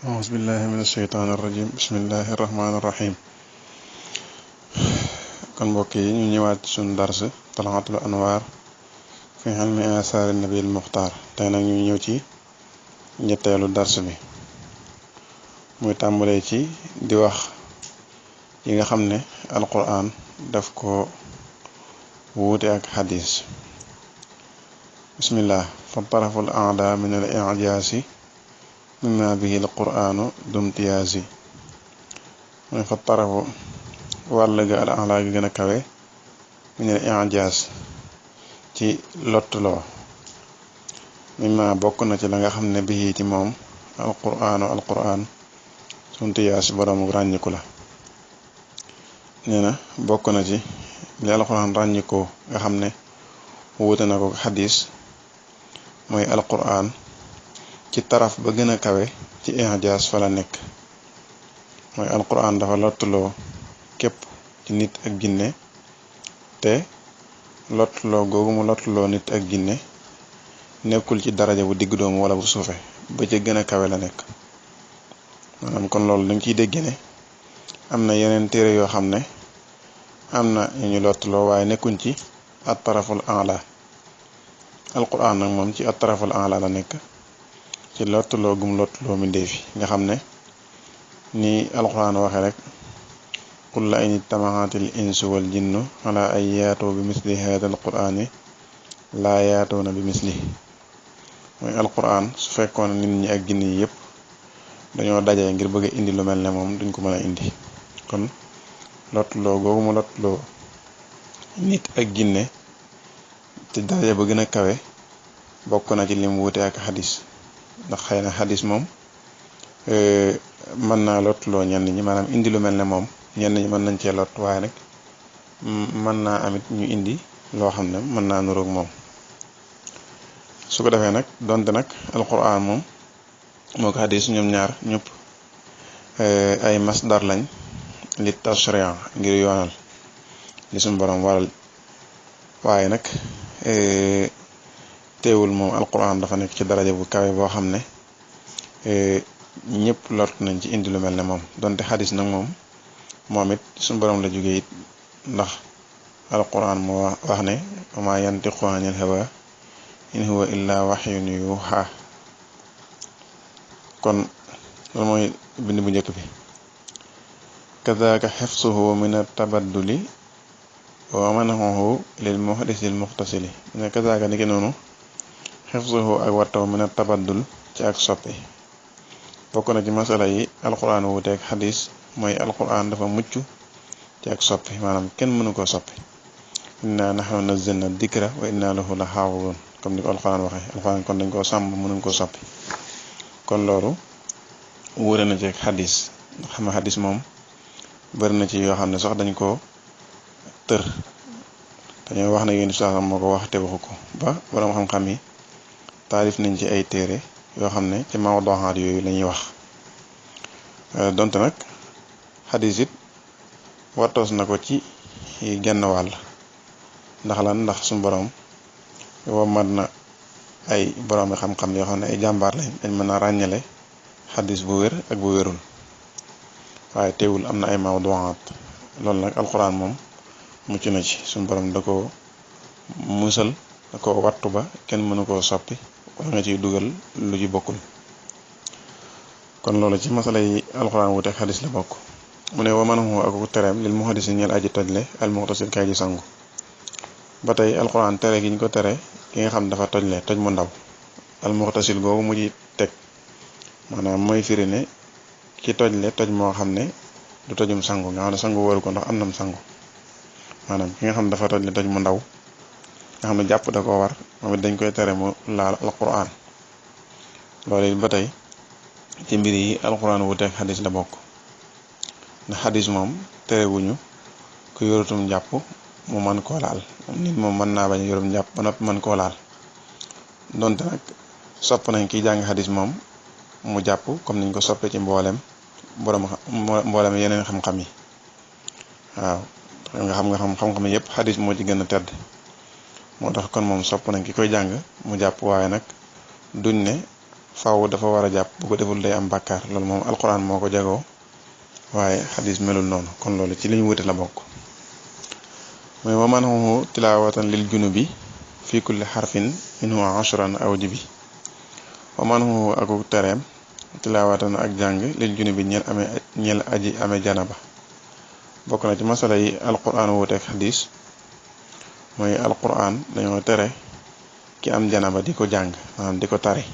أعوذ بالله من الشيطان الرجيم بسم الله الرحمن الرحيم kon mbokk yi ñu ñëwaat ci suñu dars talaatul anwaar fi ilmi asaari nabil muxtaar tey nag ñu ñëw ci ñetteelu dars bi muy tàmbalee ci di wax yi nga xam ne alquran daf ko wuute ak xadis bismillah fa taraful aada min al ijaasi mimma bihi al quranu dumtiyaasi mooy fa tarafu wàll ga al ala gi gën a kawe min al ijaas ci lottuloo mimma bokk na ci la nga xam ne bihi ci moom alquran dumtiyaasi boroomu ràññiku la nee na bokk na ci li alquran ràññikoo nga xam ne wuute na ko xadis mooy alquran ci taraf ba gën a kawe ci ijaas fa la nekk mooy alquran dafa lottuloo képp ci nit ak jinne te lottuloo googu mu lottuloo nit ak jinne nekkul ci daraja bu digg doomu wala bu suufe ba ca gën a kawe la nekk maanaam kon loolu dañ ciy dégg ne am na yeneen téere yoo xam ne am na ñu lottuloo waaye nekkuñ ci at taraful a'la alquran nag moom ci at taraful a'la la nekk ci lottuloo gum lottuloo mbindeef yi nga xam ne ni alquran waxe rek qul la in ijtamaatil insu wal jinnu ala ay yaatoo bi misli hada alqurani laa yaatoona bi misli mooy alquran su fekkoon nit ñi ak jinne yi yëpp dañoo dajee ngir bëgg a indi lu mel ne moom duñ ko mën a indi kon lottuloo googu mu lottuloo nit ak jinne ci daraja ba gën a kawe bokk na ci lim wuute ak xadis ndax xëy na xadis moom mën naa lottuloo ñenn ñi maanaam indi lu mel ne moom ñenn ñi mën nañ cee lot waaye nag mën naa amit ñu indi loo xam ne mën naa nuroog moom su ko defee nag donte nag alquran moom moo ko xadis ñoom ñaar ñëpp ay masdar lañ li tashri'a ngir yoonal li suñu borom waral waaye nag teewul moom alquran dafa nekk ci daraja bu kawe boo xam ne ñëpp lot nañ ci indi lu mel ne moom donte xadis nag moom it suñu borom la jógee it ndax alquran moo wax ne wa ma yantiqu anil hawa in huwa illa wahyun yuha kon loolu mooy bind bu njëkk bi kadaka xifsuhu min at-tabadduli wa manahu lil muhdisil muxtasili ne kadaka ni ki noonu xifsuhu ak wattaw min at-tabaddul ci ak soppi bokk na ci masala yi alquran wuuteeg xadis mooy alquran dafa mucc ci ak soppi maanaam kenn mënu koo soppi inna nahnu nazzalna dikra wa inna lahu la xaafidun comme ni ko alquran waxee alquran kon dañ koo sàmm mënuñ koo soppi kon loolu wuure na ci ak xadis ndax xam nga xadis moom bari na ci yoo xam ne sax dañ koo tër dañoo wax ne yéen sax moo ko wax te waxu ko ba borom xam-xam yi taalif nañ ci ay téere yoo xam ne ci mawdu'aat yooyu la ñuy wax donte nag xadis it wattoos na ko ci genn wàll ndax lan ndax suñu borom mat na ay boroomi xam-xam yoo xam ne ay jàmbaar lañ dañ mën a ràññale xadis bu wér ak bu wérul waaye teewul am na ay mawdu'aat loolu nag alquran moom mucc na ci suñu borom da ko musal da ko wattu ba kenn mënu koo soppi wala nga ciy dugal lu ci bokkul kon loolu ci masala yi alquran wuute xadis la bokk mu ne wa manahu ak tereem lil muhaddisi ñeel aji tojle al muxtasil kay ji sangu ba tey alquran tere gi ñu ko tere ki nga xam dafa tojle toj mu ndaw al muxtasil googu mu ci teg maanaam mooy firi ne ki tojle toj moo xam ne du tojum sangu nga xam ne sangu waru ko ndax am nam sangu maanaam ki nga xam dafa tojle toj mu ndaw nga xam ne jàpp da ko war moom it dañ koy tere mu laal alquran loolu it ba tey ci mbir yi alquran wuuteeg xadis la bokk ndax xadis moom terewuñu ku yorutum jàpp mu mën koo laal nit moom mën naa bañ a yorum jàpp ba noppi mën koo laal donte nag sopp nañ kiy jàng xadis moom mu jàpp comme niñ ko soppee ci mboolem yeneen xam-xam yi waaw xam-xam yëpp xadis moo ci gën a tedd moo tax kon moom sopp nañ ki koy jàng mu jàpp waaye nag duñ ne faaw dafa war a jàpp, bu ko deful day am bàkkaar. loolu moom alquran moo ko jagoo waaye xadis melul noonu. kon loolu ci li ñu wute la bokk. mooy wa manhuhu tilaawatan lil junubi fi kulli xarfin minhu ashran awjibi. wa manhuhu aku tereem tilaawatan ak jàng lil junubi ñeel aji amee janaba. bokk na ci masala yi alquran wuuteeg xadis mooy alquran dañoo tere ki am janaba di ko jàng, maanaam di ko tari.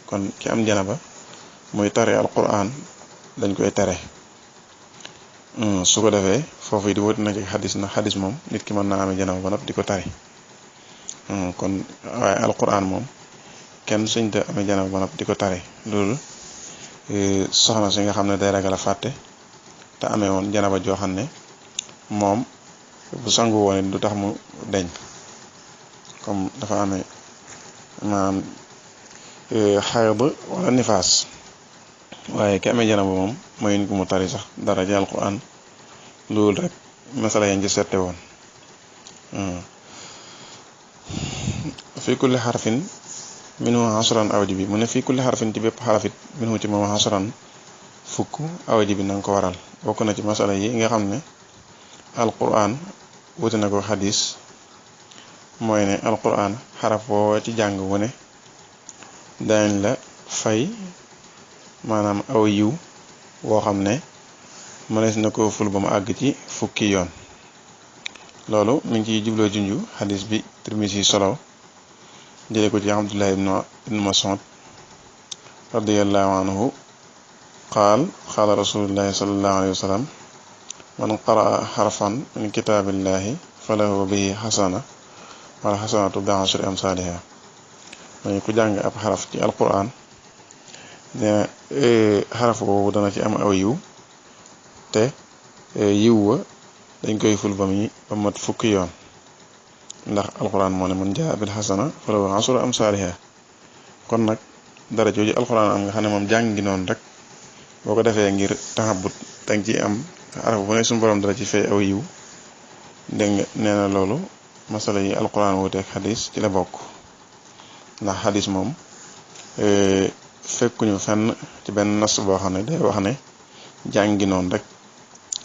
kon ki am janaba muy tari alquran dañ koy tere. su ko defee foofu di wut na ci xadis na xadis moom nit ki mën naa amee janaba ba noppi di ko tari. kon waaye alquran moom kenn suñ te amee janaba ba noppi di ko tari loolu soxna si nga xam ne day ragal a fàtte te amee woon janaba joo xam ne moom bu sangu woon it du tax mu deñ, comme dafa amee maanaam xayd wala nifaas. waaye ki amee janaba moom mayuñ ko mu tari sax dara ci alquran loolu rek masala yañ ci sette woon. fi kulli xarfin minhu ashran awjibi mu ne fi kulli xarfin ci bépp xarafit minhu ci moom ashran fukk awjibi na nga ko waral. bokk na ci masala yi nga xam ne alquran wuti na ko xadis mooy ne alquran xaraf woo ci jàng wu ne dañ la fay maanaam aw yiw woo xam ne mënees na ko ful ba mu àgg ci fukki yoon. loolu mi ngi ciy jubloo junju xadis bi Tirmisi solo jële ko ci Abdullah ibn Mas'ud radiyallahu anhu qaal qaala rasulullahi sallallahu alayhi wa sallam man qaraa xarfan min kitaabillahi falahu bihi xasana wala xasanatu bi ashri amsaaliha. mooy ku jàng ab xaraf ci alquran ne xaraf boobu dana ci am aw yiw te yiw wa dañ koy ful ba mat fukki yoon, ndax alquran moo ne man jaa bil xasana falahu ashru amsaaliha. kon nag dara jooju alquran am nga xam ne moom jàng ngi noonu rek boo ko defee ngir taxabut danga ci am xaraf bu ne suñu borom dara ci fay aw yiw. dégg nga nee na loolu masala yi alquran wuuteeg xadis ci la bokk, ndax xadis moom fekkuñu fenn ci benn nas boo xam ne day wax ne jàngi noonu rek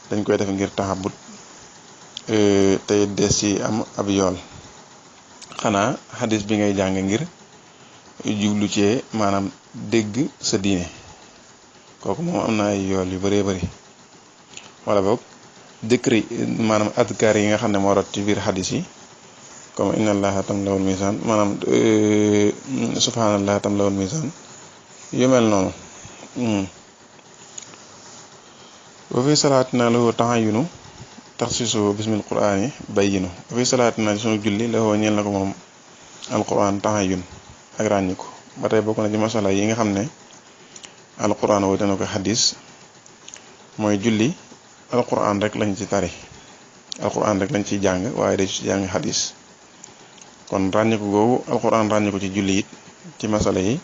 dañ koy def ngir taxabut tey des ci am ab yool. xanaa xadis bi ngay jàng ngir jublu cee maanaam dégg sa diine, kooku moom am na ay yool yu bëree bëri. wala boog dëkkri maanaam adkaar yi nga xam ne moo rot ci biir xadis yi comme inna allaha tamlawul misaan, maanaam subhanallah tamlawul misaan, yu mel noonu. wa fi salaatina lahu taxayunu taxsiisuhu bismil quraani bayyinu. wa fi salaatina sunu julli lahu ñeel na ko moom alquran taxayun ak ràññiku. ba tey bokk na ci masala yi nga xam ne alquran wute na ko xadis mooy julli alquran rek lañ ci tari, alquran rek lañ ciy jàng waaye da ci jàng xadis. kon ràññiku googu alquran ràññiku ci julli it ci masala yi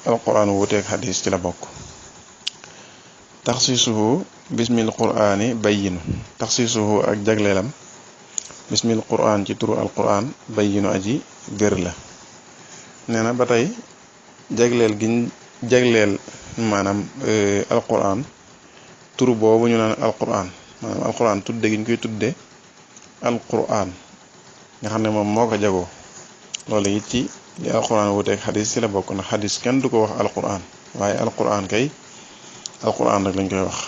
alquran wuteeg xadis ci la bokk. taxsiisuhu bismil quraani bayyinu. taxsiisuhu ak jagleelam bismil quraan ci turu alquran bayyinu aji gër la. nee na ba tey jagleel giñ jagleel maanaam alquran turu boobu ñu naan alquran, maanaam alquran tudde giñ koy tudde alquran nga xam ne moom moo ko jagoo. loolu it ci li alquran wuteeg xadis ci la bokk na. xadis kenn du ko wax alquran, waaye alquran kay alquran rek lañ koy wax.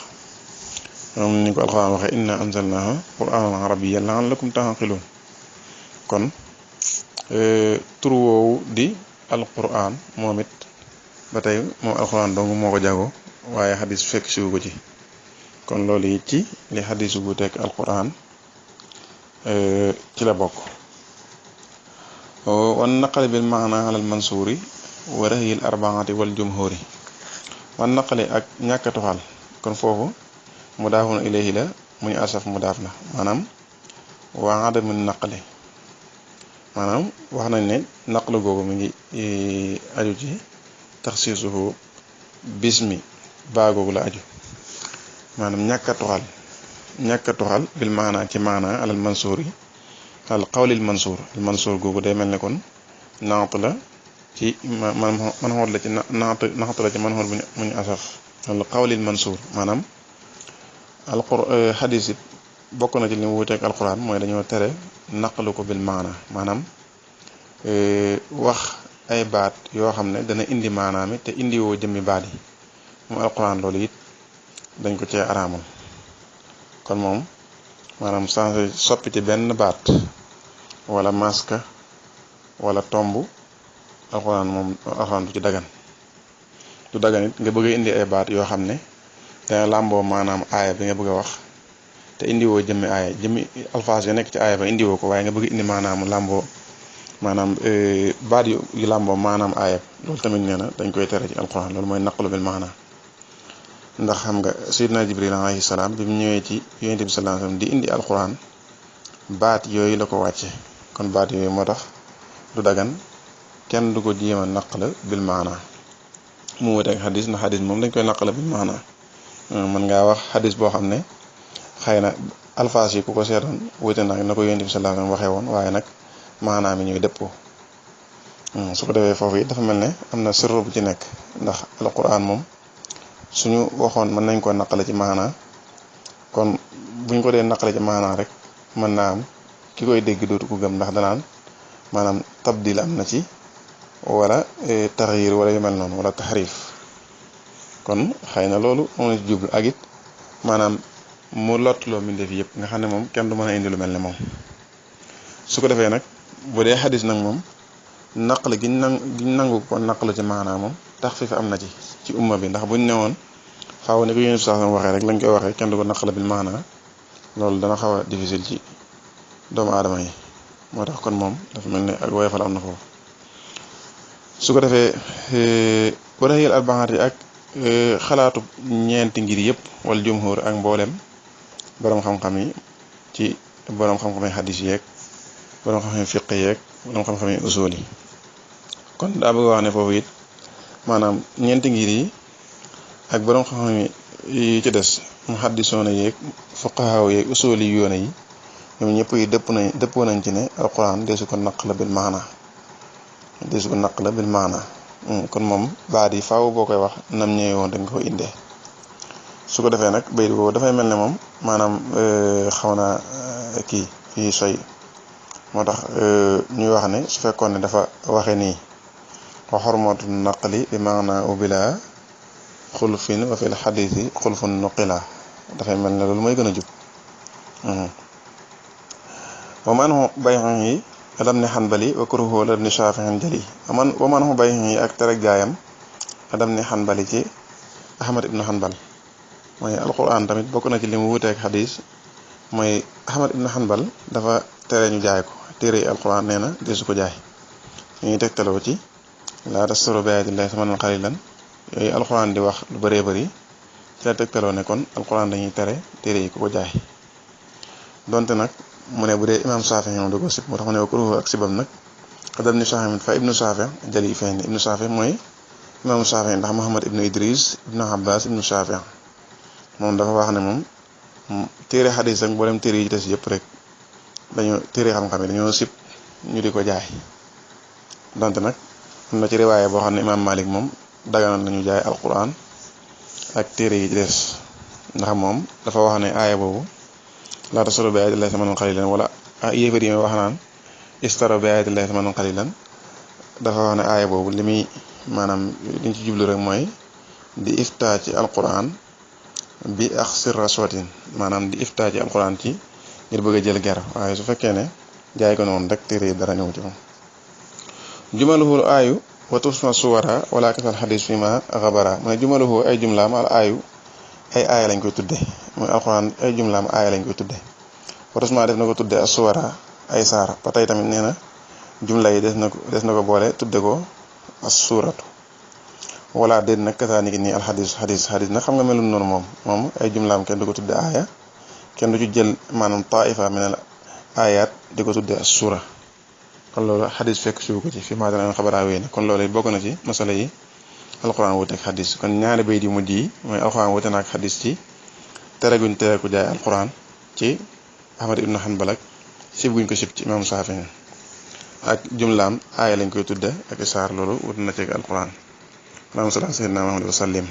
moom ni ko alquran waxee inna anzalnahu quranan arabiyyan la'allakum ta'qilun. kon turu woowu di alquran moom it ba tey moom alquran dong moo ko jagoo waaye xadis fekk siwu ko ci. kon loolu it ci li xadis bu tekk alquran ci la bokk. wan naqali bil maana alal mansuuri wa rahyil arbaati wal jumhuri. wan naqali ak ñàkk a toxal kon foofu mudaafun ilayhi la mu ñu asaf mudaaf la, maanaam wa adamun naqali, maanaam wax nañ ne naqlu googu mi ngi aju ci taxsiisuhu bismi baa googu la aju. maanaam ñàkk a toxal bil maana ci maana alal mansuur yi al qawlil mansuur. al mansuur googu day mel ne kon naat la ci man xool la ci naxatu la ci man xool bu ñu asaf wala xawlil mansuur maanaam xadis it bokk na ci li mu wuteeg alquran mooy dañoo tere naqalu ko bil maana maanaam wax ay baat yoo xam ne dana indi maanaam te indi woo jëmmi baat yi moom alquran loolu it dañ ko cee araamal kon moom maanaam changé soppi ci benn baat wala maska wala tomb alxuraan du ci dagan it nga bëgg a indi ay baat yoo xam ne dana làmboo maanaam aaya bi nga bëgg a wax te indiwoo jëmmi aaya jëmmi alfaas yu nekk ci aaya ba indiwoo ko waaye nga bëgg indi maanaam làmboo maanaam baat yu làmboo maanaam aaya loolu tamit nee na dañ koy tere ci alxuraan loolu mooy naqlu bil maana ndax xam nga sayyidina Jibril alayhi salaam bi mu ñëwee ci yonent bi sallallahu alayhi wasallam di indi alxuraan baat yooyu la ko wàcce kon baat yooyu moo tax du dagan kenn du ko jéem a naqla bil maana mu wuteeg xadis ndax xadis moom dañ koy naqla bil maana mën ngaa wax xadis boo xam ne xëy na alfaas yi ku ko seetoon wute nag na ko yonent bi sallallahu alayhi wasallam waxee woon waaye nag maanaam yi ñuy dëppoo su ko defee foofu it dafa mel ne am na sirru bu ci nekk ndax alquran moom suñu waxoon mën nañ ko naqale ci maana kon buñ ko dee naqale ci maana rek mën naa am ki koy dégg dootu ko gëm ndax danaan maanaam tabdil am na ci wala taxyir wala yu mel noonu wala taxrif kon xëy na loolu moom la ci jublu ak it maanaam mu lottuloo mbindeef yëpp nga xam ne moom kenn du mën a indi lu mel ne moom su ko defee nag bu dee xadis nag moom naqal giñ nangu ko naqalu ci maanaam moom tax fi am na ci umma bi ndax buñ newoon faaw ne ko yéen sax waxee rek lañ koy waxee kenn du ko naqala bil maana loolu dana xaw a difficile ci doomu aadama yi moo tax kon moom dafa mel ne ak woyofal am na foofu su ko defee warahiyal arbaxaat yi ak xalaatu ñeenti ngir yëpp wala jumhur ak mboolem borom xam-xam yi ci borom xam-xam yi xadis yeeg borom xam-xam yi fiq yeeg borom xam-xam yi usul yi kon daa bëgg wax ne foofu it maanaam ñeenti ngir yi ak borom xam-xam yi ci des muhaddisoona yeeg fuqahaa yeeg usuli yoona yi ñoom ñëpp yi dëppoo nañ ci ne alquran deesu ko naqla bil maana kon moom baat yi faaw boo koy wax nam ñëwee woon dañ ko indee su ko defee nag bayit boobu dafay mel ne moom maanaam xaw na kii soy moo tax ñuy wax ne su fekkoon ne dafa waxe nii wa xormatu naqli bi maana ubila xulfin wa fil xadisi xulfun nuqila dafay mel ne loolu mooy gën a jub wa man bayxan yi lam ne xanbali wa kuruhu lam ne shafi'in jali wa man bayxan yi ak tereg jaayam lam ne xanbali ci ahmad ibnu xanbal mooy alquran tamit bokk na ci li mu wuteeg xadis mooy ahmad ibnu xanbal dafa tere ñu jaay ko téere yi alquran nee na desu ko jaay ñuy tegtaloo ci laa tashtaru bi aayatillahi samanan qalilan yooyu alquran di wax lu bëree bëri ci la tegtaloo ne kon alquran dañuy tere téere yi ku ko jaay donte nag mu ne bu dee imam Saafi moom da ko sib moo tax mu ne ko ruuxu ak sibam nag xadam ni Saafi fa ibnu Saafi jali feeñ ibnu Saafi mooy imam Saafi ndax Muhammad ibnu Idris ibnu Abbas ibnu Saafi moom dafa wax ne moom téere xadis ak mboolem téere yi des yëpp rek dañoo téere xam-xam yi dañoo sib ñu di ko jaay donte nag am na ci riwaaye boo xam ne imam Malik moom daganoon nañu jaay alquran ak téere yi ci des ndax moom dafa wax ne aaya boobu laa tashtaru bi aayatillahi samanan qalilan wala yéefar yi wax naan ishtaraw bi aayatillahi samanan qalilan dafa wax ne aaya boobu li muy maanaam liñ ci jublu rek mooy di ifta ci alquran bi axsir raswatin maanaam di ifta ci alquran ci ngir bëgg a jël ger waaye su fekkee ne jaay ko noonu rek téere yi dara ñëw ci moom jumaluhu aayu wa tusma suwara wala kasal xadis fi ma xabara mu ne jumaluhu ay jumlaam al aayu ay aaya lañ koy tudde mooy alxuraan ay jumlaam aaya lañ koy tudde wa tusma def na ko tudde as suwara ay saar ba tey tamit nee na jumla yi des na ko boole tudde ko as suuratu wala déet nag kasaa niki nii alxadis xadis nag xam nga melul noonu moom ay jumlaam kenn du ko tudde aaya kenn du ci jël maanaam taifa min al ayat di ko tudde as suura kon loolu xadis fekk siwu ko ci fi maa dana xabaraa wéy ne kon loolu bokk na ci masala yi alxuraan wuteeg xadis kon ñaari bayit yu mujj yi mooy alxuraan wute naag xadis ci tere guñ tere ku jaay alxuraan ci ahmad ibnu hanbal ak sib guñ ko sib ci imam Saafi ak jumlaam aaya lañ koy tudde ak isaar loolu wut na ci alquran allahumma salli ala sayyidina Muhammad wa sallim